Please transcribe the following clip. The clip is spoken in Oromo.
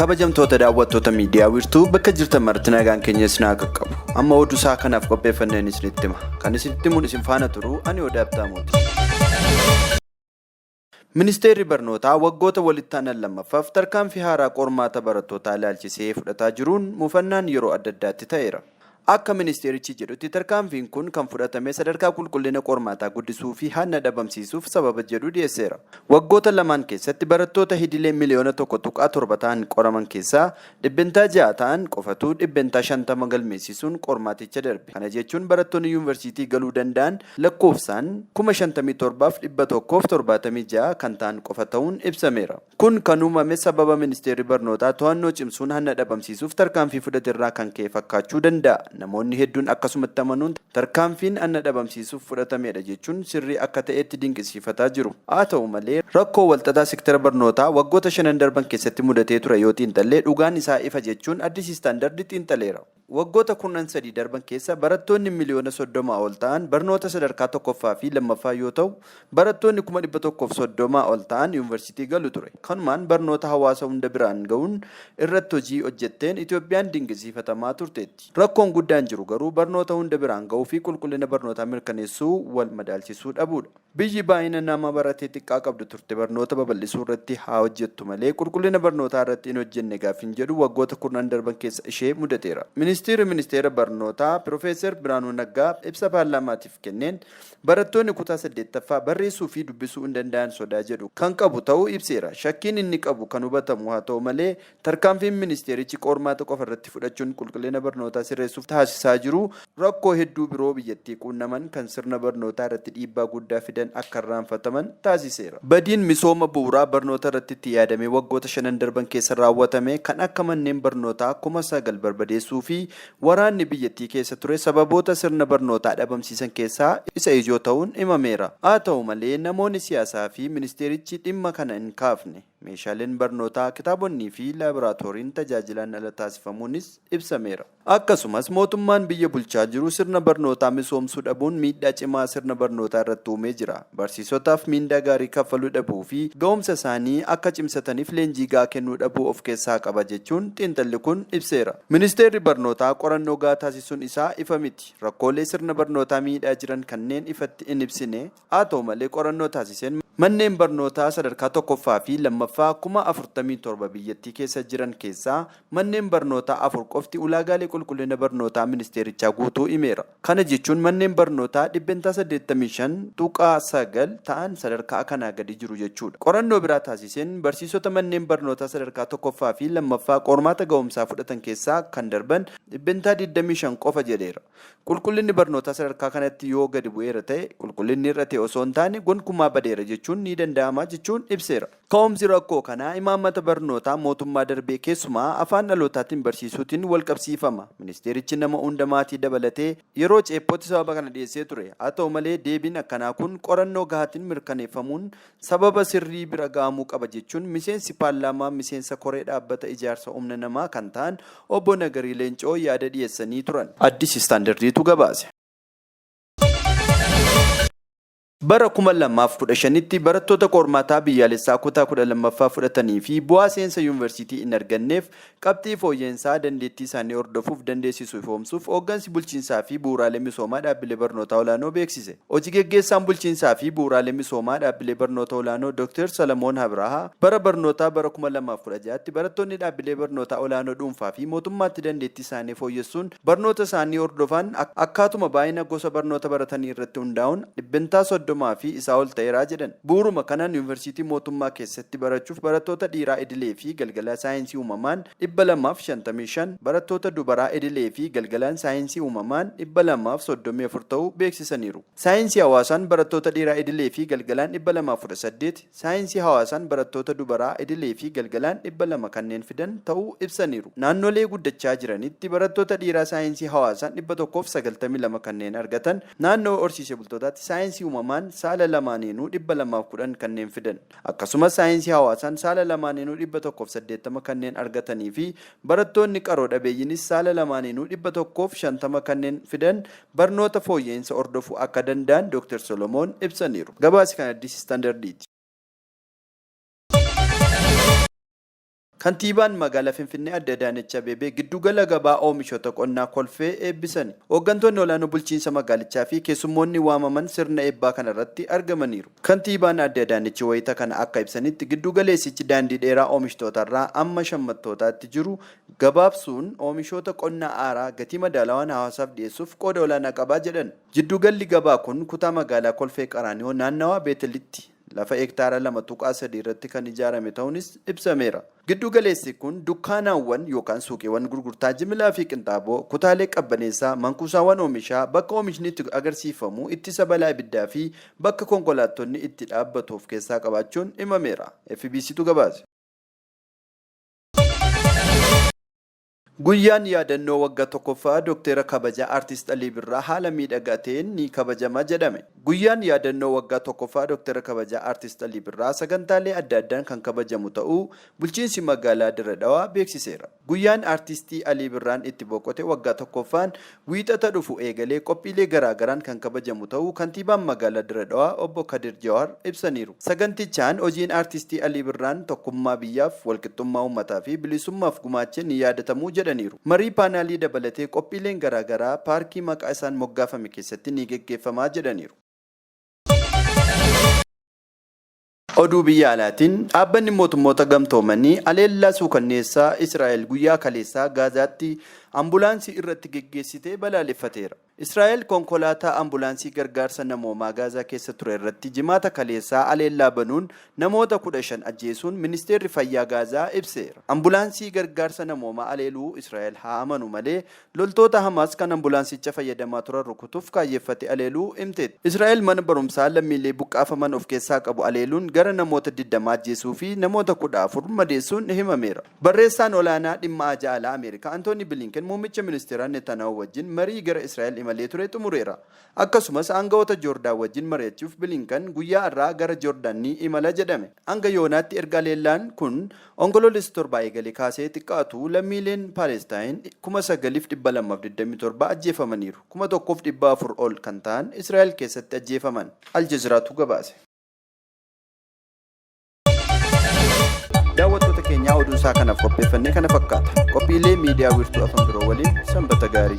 Kabajamtoota daawwattoota miidiyaa Wiirtuu bakka jirtan maratti nagaan keenya isin haa qaqqabu. Amma oduu isaa kanaaf qopheeffanneen isinitti hima. Kan isinitti himuun isin faana turu ani Odaa Abtaamuuti. Ministeerri Barnootaa waggoota walitti aanan lammaffaaf tarkaanfii haaraa qormaata barattootaa ilaalchisee fudhataa jiruun mufannaan yeroo adda addaatti ta'eera. Akka ministeerichi jedhutti tarkaanfiin kun kan fudhatame sadarkaa qulqullina qormaataa guddisuu fi hanna dhabamsiisuuf sababa jedhu dhiyeesseera. Waggoota lamaan keessatti barattoota idilee miliyoona 1.7 ta'an qoraman keessaa 6% ta'an qofatu 50% galmeessisuun qormaaticha darbe. Kana jechuun barattoonni yuunvarsiitii galuu danda'an lakkoofsaan 57,176 kan ta'an qofa ta'uun ibsameera. Kun kan uumame sababa Ministeerri Barnootaa to'annoo cimsuun hanna dhabamsiisuuf tarkaanfii fudhaterraa kan ka'e fakkaachuu danda'a. Namoonni hedduun akkasumatti amanuun tarkaanfiin hanna dhabamsiisuuf fudhatameedha jechuun sirrii akka ta'etti dinqisiifataa jiru. Haa ta'u malee, rakkoo walxaxaa sektara barnootaa waggoota shanan darban keessatti mudatee ture yoo xiinxalle dhugaan isaa ifa jechuun Addis Standard xiinxaleera. Waggoota kurnan sadii darban keessa barattoonni miliyoona 30 ol ta'an barnoota sadarkaa tokkoffaa fi lammaffaa yoo ta'u, barattoonni 130,000 ol ta'an yuunvarsiitii galu ture. Kanumaan barnoota hawaasa hunda biraan ga'uun irratti hojii hojjetteen Itoophiyaan dinqisiifatamaa turteetti. Rakkoon guddaan jiru garuu barnoota hunda biraan ga'uu fi qulqullina barnootaa mirkaneessuu wal madaalchisuu dhabuudha. Biyyi baay'ina nama baratee xiqqaa qabdu turte barnoota babal'isuu irratti haa hojjettu malee qulqullina barnootaa irratti hin hojjenne gaaffiin jedhu waggoota kurnan darban keessa ishee mudateera. Ministiirri Ministeera Barnootaa Pirofeesar Birhaanuu Naggaa ibsa paarlaamaatiif kenneen barattoonni kutaa 8ffaa barreessuu fi dubbisuu hin danda'an sodaa jedhu kan qabu ta'uu ibseera. Shakkiin inni qabu kan hubatamu haa ta'u malee Tarkaanfiin ministeerichi qormaata qofa irratti fudhachuun qulqullina barnootaa sirreessuuf taasisaa jiru rakkoo hedduu biroo biyyattii quunnaman kan sirna barnootaa irratti dhiibbaa guddaa fidan akka irraanfataman taasiseera. Badiin misooma bu'uuraa barnoota irratti itti yaadamee waggoota shanan darban keessa raawwatame kan akka manneen barnootaa 9,000 barbadeessuu fi waraanni biyyattii keessa ture sababoota sirna barnootaa dhabamsiisan keessaa isa ijoo ta'uun himameera. Haa ta'u malee namoonni siyaasaa fi ministeerichi dhimma kana hin kaafne. Meeshaaleen barnootaa, kitaabonnii fi laaboraatooriin tajaajilaan ala taasifamuunis ibsameera. Akkasumas mootummaan biyya bulchaa jiru sirna barnootaa misoomsuu dhabuun miidhaa cimaa sirna barnootaa irratti uumee jira. Barsiisotaaf miindaa gaarii kaffaluu dhabuu fi ga'umsa isaanii akka cimsataniif leenjii ga'aa kennuu dhabuu of keessaa qaba jechuun xiinxalli kun ibseera. Ministeerri Barnootaa qorannoo ga'aa taasisuun isaa ifa miti. Rakkoolee sirna barnootaa miidhaa jiran kanneen ifatti hin ibsine. Haa ta'u malee qorannoo taasiseen manneen barnootaa sadarkaa tokkoffaa fi lammaffaa 47,000 biyyattii keessa jiran keessaa manneen barnootaa 4 qofti ulaagaalee qulqullina barnootaa ministeerichaa guutuu himeera. Kana jechuun manneen barnootaa 85.9% ta'an sadarkaa kanaa gadi jiru jechuudha. Qorannoo biraa taasiseen barsiisota manneen barnootaa sadarkaa tokkoffaa fi lammaffaa qormaata ga'umsaa fudhatan keessaa kan darban 25% qofa jedheera. Qulqullinni barnootaa sadarkaa kanatti yoo gadi bu'eera ta'e, qulqullinni hir'ate osoo hin taane gonkumaa badeera jechuun ni danda'ama jechuun ibseera. Ka'umsi rakkoo kanaa imaammata barnootaa mootummaa darbee keessumaa afaan dhalootaatiin barsiisuutiin walqabsiifama. Ministeerichi nama hunda maatii dabalatee yeroo ceephootti sababa kana dhiyeessee ture. Haa ta'u malee deebiin akkanaa kun qorannoo gahaatiin mirkaneeffamuun sababa sirrii bira ga'amuu qaba jechuun miseensi paarlaamaa miseensa koree dhaabbata ijaarsa humna namaa kan ta'an Obbo Nagarii Leencoo yaada dhiyeessanii turan. Addis Standarditu gabaase. Bara 2015tti barattoota qormaataa biyyaalessaa kutaa 12ffaa fudhatanii fi bu'aa seensa yuunvarsiitii hin arganneef qabxii fooyya'insaa dandeettii isaanii hordofuuf dandeessisu ifoomsuuf hooggansi bulchiinsaa fi bu'uuraalee misoomaa dhaabbilee barnootaa olaanoo beeksise. Hoji geggeessaan Bulchiinsaa fi Bu'uuraalee Misoomaa Dhaabbilee Barnoota Olaanoo Dooktar Salamoon Abrahaa, bara barnootaa bara 2016tti barattoonni dhaabbilee barnootaa olaanoo dhuunfaa fi mootummaatti dandeettii isaanii fooyyessuun barnoota isaanii hordofan akkaatuma baay'ina gosa barnoota baratanii irratti hundaa'uun 30% fi isaa ol ta'eera jedhan. Bu'uuruma kanaan Yuunivarsiitii mootummaa keessatti barachuuf barattoota dhiiraa idilee fi galgalaa saayinsii uumamaan 255, barattoota dubaraa idilee fi galgalaan saayinsii uumamaan 234 ta'uu beeksisaniiru. Saayinsii hawaasaan barattoota dhiiraa idilee fi galgalaan 218, saayinsii hawaasaan barattoota dubaraa idilee fi galgalaan 200 kanneen fidan ta'uu ibsaniiru. Naannolee guddachaa jiranitti barattoota dhiiraa saayinsii hawaasaan 192 kanneen argatan, naannoo horsiisee bultootaatti saayinsii uumamaan saala lamaaniinuu 210 kanneen fidan. Akkasumas saayinsii hawaasaan saala lamaaniinuu 180 kanneen argatanii fi barattoonni qaroo dhabeeyyiinis saala lamaaniinuu 150 kanneen fidan barnoota fooyya'insa hordofuu akka danda'an Dooktar Solomoon ibsaniiru. Gabaasi kan Addis Standardiiti. Kantiibaan Magaalaa Finfinnee Adde Adaanech Abeebee giddugala gabaa oomishoota qonnaa Kolfee eebbisani. Hooggantoonni olaanoo bulchiinsa magaalichaa fi keessummoonni waamaman sirna eebbaa kanarratti argamaniiru. Kantiibaan Adde Adaanech wayita kana akka ibsanitti, giddugaleessichi daandii dheeraa oomishtootarraa amma shammattootaatti jiru gabaabsuun oomishoota qonnaa aaraa gatii madaalawaan hawaasaaf dhiyeessuuf qooda olaanaa qaba jedhan. Jiddugalli gabaa kun kutaa magaalaa Kolfee Qaraaniyoo naannawaa Beetelitti lafa hektaara 2.3 irratti kan ijaarame ta'uunis ibsameera. Giddugaleessi kun dukkaanaawwan yookaan suuqiiwwan gurgurtaa jimlaa fi qinxaaboo, kutaalee qabbaneessaa, mankuusaawwan oomishaa, bakka oomishni itti agarsiifamu, ittisa balaa ibiddaa fi bakka konkolaattonni itti dhaabbatu of keessaa qabaachuun himameera. FBCtu gabaase. Guyyaan yaadannoo waggaa tokkoffaa Dookteera kabajaa Artiist Alii Birraa haala miidhagaa ta'een ni kabajama jedhame. Guyyaan yaadannoo waggaa tokkoffaa Dookteera kabajaa Artiist Alii Birraa sagantaalee adda addaan kan kabajamu ta'uu bulchiinsi magaalaa Dirre Dhawaa beeksiseera. Guyyaan Artiistii Alii Birraan itti boqote waggaa tokkoffaan Wiixata dhufu eegalee qophiilee garaagaraan kan kabajamu ta'uu Kantiibaan Magaalaa Dirre Dhawaa Obbo Kadir Jawaar ibsaniiru. Sagantichaan hojiin Aartistii Alii Birraan tokkummaa biyyaaf, walqixxummaa uummataa fi bilisummaaf gumaache ni yaadatamu jedhaniiru. Marii paanaalii dabalatee qophiileen garaagaraa paarkii maqaa isaan moggaafame keessatti ni geggeeffama jedhaniiru. Oduu biyya alaatiin dhaabbanni mootummoota gamtoomanii haleellaa suukanneessaa Israa'el guyyaa kaleessaa Gaazaatti ambulaansii irratti geggeessite balaaleffateera. Israa'el konkolaataa ambulaansii gargaarsa namoomaa Gaazaa keessa ture irratti Jimaata kaleessaa haleellaa banuun namoota 15 ajjeesuun Ministeerri Fayyaa Gaazaa ibseera. Ambulaansii gargaarsa namoomaa haleeluu Israa'el haa amanu malee loltoota Hamaas kan ambulaansicha fayyadamaa turan rukutuuf kaayyeffate haleeluu himteetti. Israa'el mana barumsaa lammiilee buqqaafaman of keessaa qabu haleeluun gara namoota 20 ajjeesuu fi namoota 14 madeessuun himameera. Barreessaan olaanaa dhimma haajaa alaa Ameerikaa Antoonii Bilinken muummicha ministeeraa Netanyahu wajjin marii gara Israa'el imalee ture xumureera. Akkasumas aanga'oota Joordaan wajjin mari'achuuf Bilinkan guyyaa har'aa gara Joordaan ni imala jedhame. Hanga yoonaatti erga haleellaan kun Onkoloolessa 7 eegalee kaasee xiqqaatu lammiileen Paalestaayin 9,227 ajjeefamaniiru. 1,400 ol kan ta'an Israa'el keessatti ajjeefaman. Aljaziraatu gabaase. Daawwattoota keenyaa oduun isaa kanaaf qopheeffannee kana fakkaata. Qophiilee miidiyaa wiirtuu afan biroo waliin sanbata gaarii.